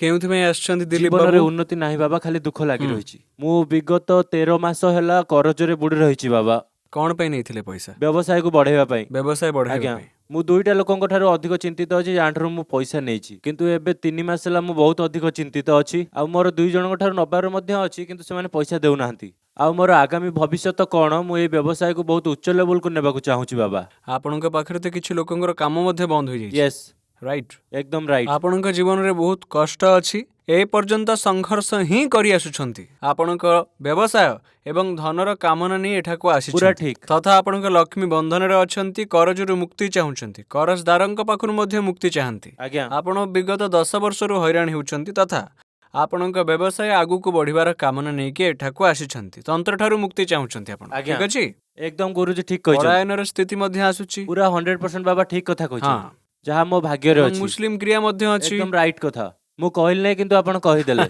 କେଉଁଥିପାଇଁ ଆସିଛନ୍ତି ଦିଲ୍ଲୀପ ଜୀବନରେ ବାବୁ? ଉନ୍ନତି ନାହିଁ ବାବା, ଖାଲି ଦୁଃଖ ଲାଗି ରହିଛି। ମୁଁ ବିଗତ 13 ମାସ ହେଲା କରଜରେ ବୁଡି ରହିଛି ବାବା। କଣ ପାଇଁ ନେଇଥିଲେ ପଇସା? ବ୍ୟବସାୟକୁ ବଢେଇବା ପାଇଁ। ବ୍ୟବସାୟ ବଢାଇବା ଆଜ୍ଞା। ପାଇଁ। ମୁଁ ଦୁଇଟା ଲୋକଙ୍କ ଠାରୁ ଅଧିକ ଚିନ୍ତିତ ଅଛି, ଯାହାଠାରୁ ମୁଁ ପଇସା ନେଇଛି। କିନ୍ତୁ ଏବେ 3 ମାସ ହେଲା ମୁଁ ବହୁତ ଅଧିକ ଚିନ୍ତିତ ଅଛି। ଆଉ ମୋର 2 ଜଣଙ୍କ ଠାରୁ ନବାର ମଧ୍ୟ ଅଛି, କିନ୍ତୁ ସେମାନେ ପଇସା ଦେଉନାହାନ୍ତି। ଆଉ ମୋର ଆଗାମୀ ଭବିଷ୍ୟତ କଣ? ମୁଁ ଏଇ ବ୍ୟବସାୟକୁ ବହୁତ ଉଚ୍ଚ ଲେବୁଲକୁ ନେବାକୁ ଚାହୁଁଛି ବାବା। ଆପଣଙ୍କ ପାଖରେ ତ କିଛି ଲୋକଙ୍କର କାମ ମଧ୍ୟ ବନ୍ଦ ହୋଇଯାଇଛି। ୟେସ୍। ରାଇଟ୍? ଏକଦମ ରାଇଟ୍। ଆପଣଙ୍କ ଜୀବନରେ ବହୁତ କଷ୍ଟ ଅଛି, ଏ ପର୍ଯ୍ୟନ୍ତ ସଂଘର୍ଷ ହିଁ କରି ଆସୁଛନ୍ତି। ଆପଣଙ୍କ ବ୍ୟବସାୟ ଏବଂ ଧନର କାମନା ନେଇ ଏଠାକୁ ପୁରା ଆସିଛନ୍ତି। ଠିକ। ତଥା ଆପଣଙ୍କ ଲକ୍ଷ୍ମୀ ବନ୍ଧନରେ ଅଛନ୍ତି, କରଜରୁ ମୁକ୍ତି ଚାହୁଁଛନ୍ତି, କରଜଦାରଙ୍କ ପାଖରୁ ମଧ୍ୟ ମୁକ୍ତି ଚାହାନ୍ତି। ଆଜ୍ଞା। ଆପଣ ବିଗତ 10 ବର୍ଷରୁ ହଇରାଣ ହେଉଛନ୍ତି ତଥା ଆପଣଙ୍କ ବ୍ୟବସାୟ ଆଗକୁ ବଢିବାର କାମନା ନେଇକି ଏଠାକୁ ଆସିଛନ୍ତି। ତନ୍ତ୍ରଠାରୁ ମୁକ୍ତି ଚାହୁଁଛନ୍ତି ଆପଣ। ଆଜ୍ଞା। ଠିକ ଅଛି? ଏକଦମ ଗୁରୁଜୀ, ଠିକ କହିଛନ୍ତି। ପଳାୟନର ସ୍ଥିତି ମଧ୍ୟ ଆସୁଛି। ପୁରା 100% ବାବା, ଠିକ କଥା କହିଛନ୍ତି। ଯାହା ମୋ ଭାଗ୍ୟରେ ଏବଂ ଅଛି। ମୁସଲିମ କ୍ରିୟା ମଧ୍ୟ ଅଛି। ଏକଦମ ରାଇଟ୍ କଥା। ମୁଁ କହିଲି ନାହିଁ, କିନ୍ତୁ ଆପଣ କହିଦେଲେ।